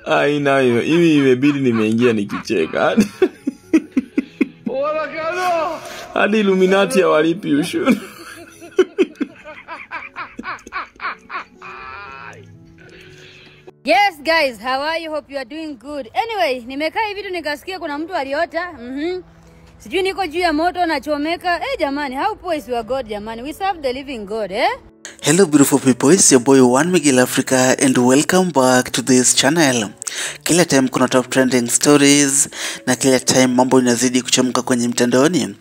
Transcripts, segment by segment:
Aina hivi imebidi nimeingia nikicheka. Hadi Illuminati hawalipi ushuru. Yes guys, how are you? Hope you are doing good. Anyway, nimekaa hivi tu nikasikia kuna mtu aliota. Sijui niko juu ya moto nachomeka. Jamani, how poor is your God jamani? We serve the living God, eh? Hello beautiful people, it's your boy One Miguel Africa and welcome back to this channel. Kila time kuna top trending stories na kila time mambo inazidi kuchemka kwenye mtandaoni.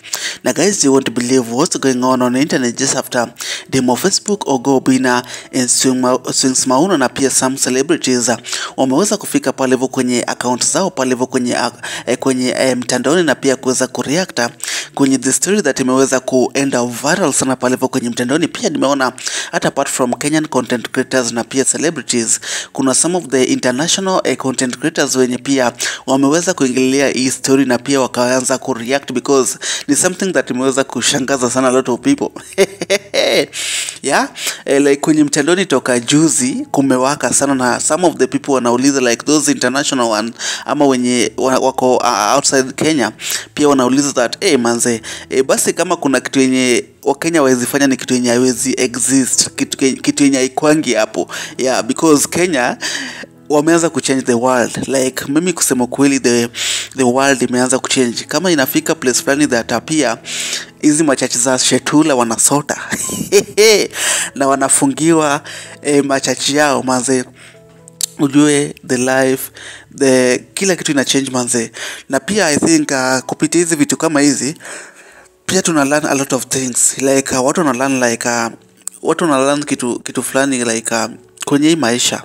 Na guys, you won't believe what's going on internet just after demo Facebook Oga Obinna and Swings Mauno na pia some celebrities wameweza kufika pale hivyo kwenye account zao pale hivyo kwenye mtandaoni na pia kuweza kureact kwenye the story that imeweza kuenda viral sana pale hivyo kwenye mtandaoni. Pia nimeona hata apart from Kenyan content creators na pia celebrities, kuna some of the international content creators wenye pia wameweza kuingilia hii story na pia wakaanza kureact because ni something that imeweza kushangaza sana a lot of people. Yeah, like kwenye mtandaoni toka juzi kumewaka sana na some of the people wanauliza, like those international one ama wenye wako outside Kenya pia wanauliza that hey, manze, basi kama kuna kitu yenye Wakenya hawezi fanya ni kitu yenye haiwezi exist, kitu yenye haikwangi hapo. Yeah, because Kenya wameanza kuchange the world. Like mimi kusema kweli, the world imeanza kuchange. Kama inafika place fulani that pia hizi machachi za Shetula wanasota na wanafungiwa machachi yao manze, ujue the life, the kila kitu ina change manze. Na pia I think kupitia hizi vitu kama hizi pia tuna learn a lot of things. Like watu wana learn like watu wana learn kitu fulani like kwenye hii maisha.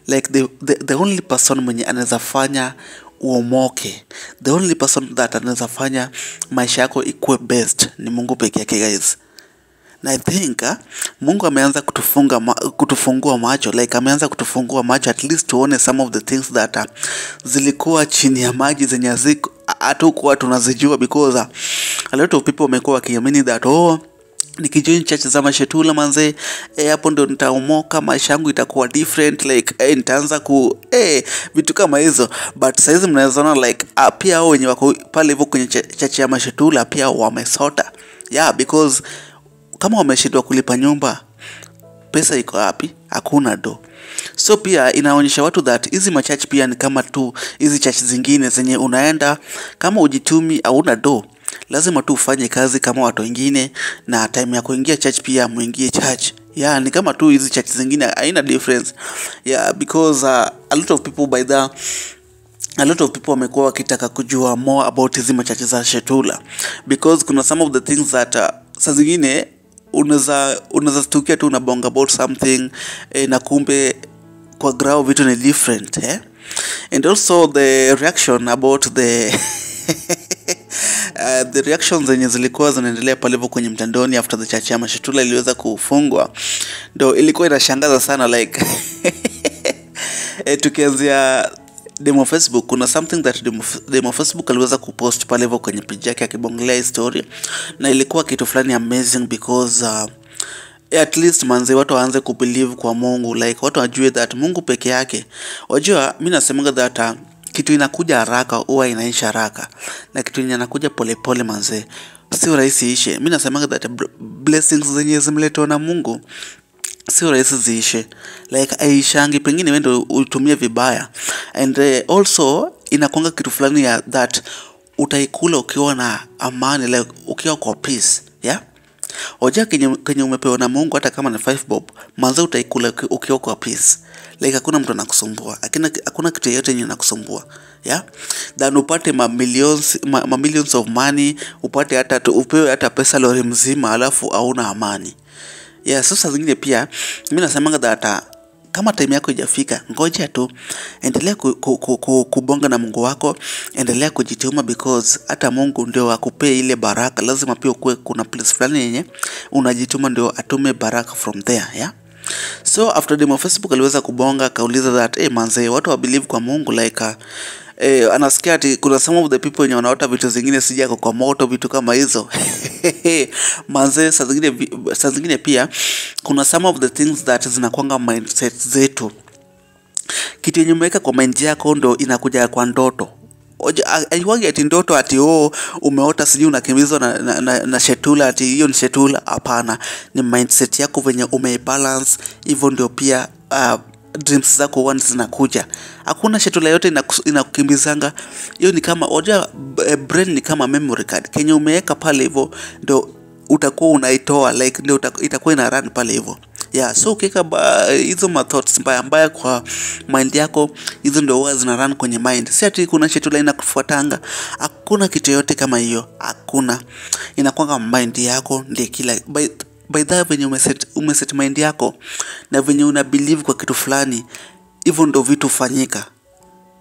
Like the only person mwenye anaweza fanya uomoke, the only person that anaweza fanya maisha yako ikuwe best ni Mungu peke yake guys. Na I think Mungu ameanza kutufungua macho, like ameanza kutufungua macho at least tuone some of the things that zilikuwa chini ya maji zenye hatukuwa tunazijua, because a lot of people wamekuwa wakiamini that oh, nikijoin church za Mashetula manze, hapo ndo nitaomoka, maisha yangu itakuwa different, like nitaanza ku vitu kama hizo. But saizi mnaweza ona like pia hao wenye wako pale hivyo kwenye church ya Mashetula pia wamesota. Yeah, because kama wameshindwa kulipa nyumba, pesa iko wapi? Hakuna do. So pia inaonyesha watu that hizi machurch pia ni kama tu hizi church zingine zenye unaenda kama ujitumi hauna do, lazima tu ufanye kazi kama watu wengine, na time ya kuingia church pia muingie church. Yeah, ni kama tu hizi church zingine, haina difference. Yeah, because a lot of people by the a lot of people wamekuwa wakitaka kujua more about hizi machurch za Shetula, because kuna some of the things that saa zingine unaweza stukia tu unabonga about something na kumbe kwa ground vitu ni different, eh? And also the reaction about the the reactions zenye zilikuwa zinaendelea pale hivyo kwenye mtandaoni after the church ya Mashetula iliweza kufungwa, ndio ilikuwa inashangaza sana like tukianzia demo Facebook, kuna something that demo Facebook aliweza kupost pale hivyo kwenye page yake akibongelea story, na ilikuwa kitu fulani amazing because at least manze watu waanze kubelieve kwa Mungu, like watu wajue that Mungu peke yake. Wajua mimi nasemaga that kitu inakuja haraka huwa inaisha haraka, na kitu inakuja polepole manze sio rahisi ishe. Mimi nasemaga that blessings zenye zimeletwa na Mungu sio rahisi ziishe, like aishangi, pengine wewe ndio utumie vibaya. And also inakuanga kitu fulani ya that utaikula ukiwa na amani, like ukiwa kwa peace. Yeah, oja kenye umepewa na Mungu hata kama ni 5 bob manze utaikula ukiwa kwa peace, like hakuna mtu anakusumbua, hakuna kitu yoyote yenye inakusumbua. Yeah, than upate ma millions of money, upate hata upewe hata pesa lori mzima alafu hauna amani. Yeah, sasa zingine pia mimi nasemanga that kama time yako haijafika, ngoja tu, endelea kubonga na Mungu wako, endelea kujituma, because hata Mungu ndio akupee ile baraka. Lazima pia ukue kuna place fulani yenye unajituma ndio atume baraka from there. Yeah, so after demo Facebook aliweza kubonga akauliza that hey, manze watu wa believe kwa Mungu, like anasikia ati kuna some of the people wenye wanaota vitu zingine sija kwa moto, vitu kama hizo. Manze saa zingine pia kuna some of the things that zinakuanga mindset zetu. Kitu yenye umeweka kwa mind yako ndo inakuja kwa ndoto. Haiwagi ati ndoto ati oh umeota sijui unakimbizwa na shetula ati hiyo ni shetula. Hapana, ni mindset yako venye umeibalance, hivyo ndio pia dreams zako huwa zinakuja. Hakuna shetula yote inakukimbizanga. Hiyo ni kama oja, brain ni kama memory card. Kenye umeweka pale hivyo ndio utakuwa unaitoa, like ndio itakuwa ina run pale hivyo. Yeah, so ukiweka hizo ma thoughts mbaya mbaya kwa mind yako, hizo ndio huwa zina run kwenye mind. Si ati kuna shetula inakufuatanga. Hakuna kitu yote kama hiyo. Hakuna. Inakuanga mind yako ndiye kila by that venye umeset mind yako na venye una believe kwa kitu fulani, hivyo ndio vitu hufanyika.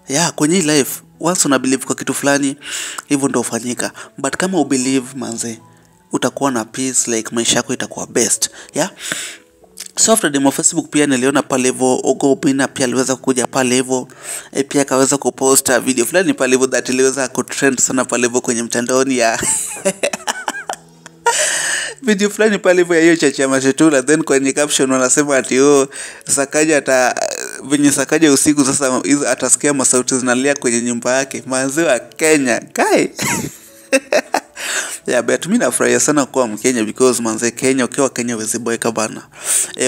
Yeah, kwenye life once una believe kwa kitu fulani, hivyo ndio hufanyika. But kama ubelieve manze, utakuwa na peace, like maisha yako itakuwa best. Yeah. So after demo Facebook pia niliona pale hivyo Oga Obinna pia aliweza kuja pale hivyo, pia akaweza kupost video fulani pale hivyo that iliweza kutrend sana pale hivyo kwenye mtandaoni ya video fulani pale hivyo ya hiyo church ya Mashetula. Then kwenye caption wanasema ati oh Sakaja ata venye Sakaja usiku sasa hizo atasikia masauti zinalia kwenye nyumba yake. Manze wa Kenya kai. Yeah, but mimi nafurahia sana kuwa Mkenya because manze Kenya, ukiwa Kenya huwezi boeka bana.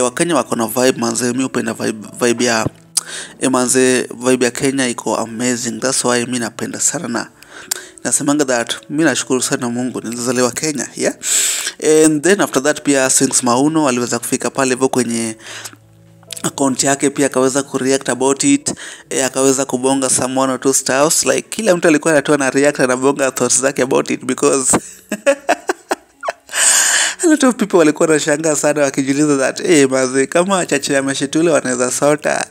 Wakenya wako na vibe manze, mimi hupenda vibe ya manze, vibe ya Kenya iko amazing. That's why mimi napenda sana na nasemanga that mimi nashukuru sana Mungu nilizaliwa Kenya, yeah. And then after that pia Swings Mauno aliweza kufika pale hivyo kwenye account yake pia akaweza kureact about it, akaweza kubonga some one or two styles, like kila mtu alikuwa anatoa na react anabonga thoughts zake about it because a lot of people walikuwa wanashangaa sana wakijiuliza that maze kama chache ya Mashetula wanaweza sota,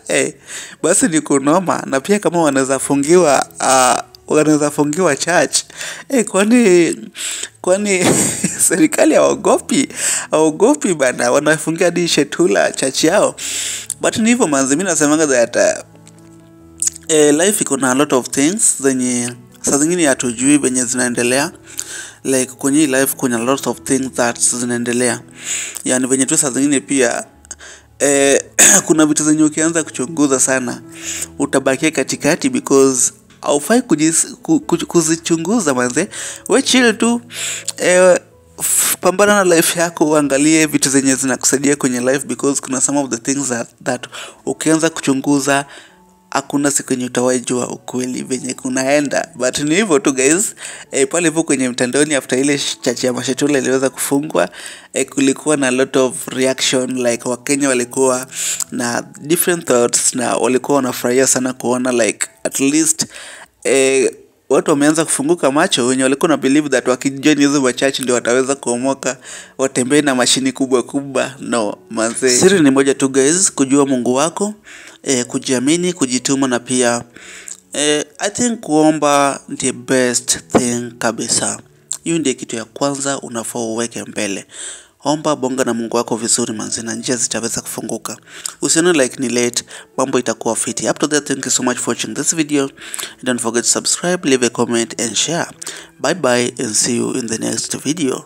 basi ni kunoma, na pia kama wanaweza fungiwa church, kwani serikali hawaogopi bana, wanafungia hadi Shetula church yao. But ni hivyo manze, mimi nasemanga that life iko na a lot of things zenye saa zingine hatujui venye zinaendelea. Like kwenye life kuna a lot of things that zinaendelea, yani venye tu saa zingine pia kuna vitu zenye ukianza kuchunguza sana utabakia katikati because haufai kuzichunguza manze. We chill tu, pambana na life yako, uangalie vitu zenye zinakusaidia kwenye life because kuna some of the things that ukianza kuchunguza hakuna siku yenye utawahi jua ukweli venye kunaenda. But ni hivyo tu guys, pale hivyo kwenye mtandaoni after ile church ya Mashetula iliweza kufungwa, kulikuwa na lot of reaction, like Wakenya walikuwa na different thoughts na walikuwa wanafurahia sana kuona like at least watu wameanza kufunguka macho, wenye walikuwa na believe that wakijoin hizo ma church ndio wataweza kuomoka, watembee na mashini kubwa kubwa. No manze, siri ni moja tu guys, kujua Mungu wako, kujiamini, kujituma na pia I think kuomba the best thing kabisa. Hiyo ndiyo kitu ya kwanza unafaa uweke mbele. Omba, bonga na Mungu wako vizuri manze, na njia zitaweza kufunguka. Usione like ni late, mambo itakuwa fiti. Up to there, thank you so much for watching this video. Don't forget to subscribe, leave a comment and share. Bye bye and see you in the next video.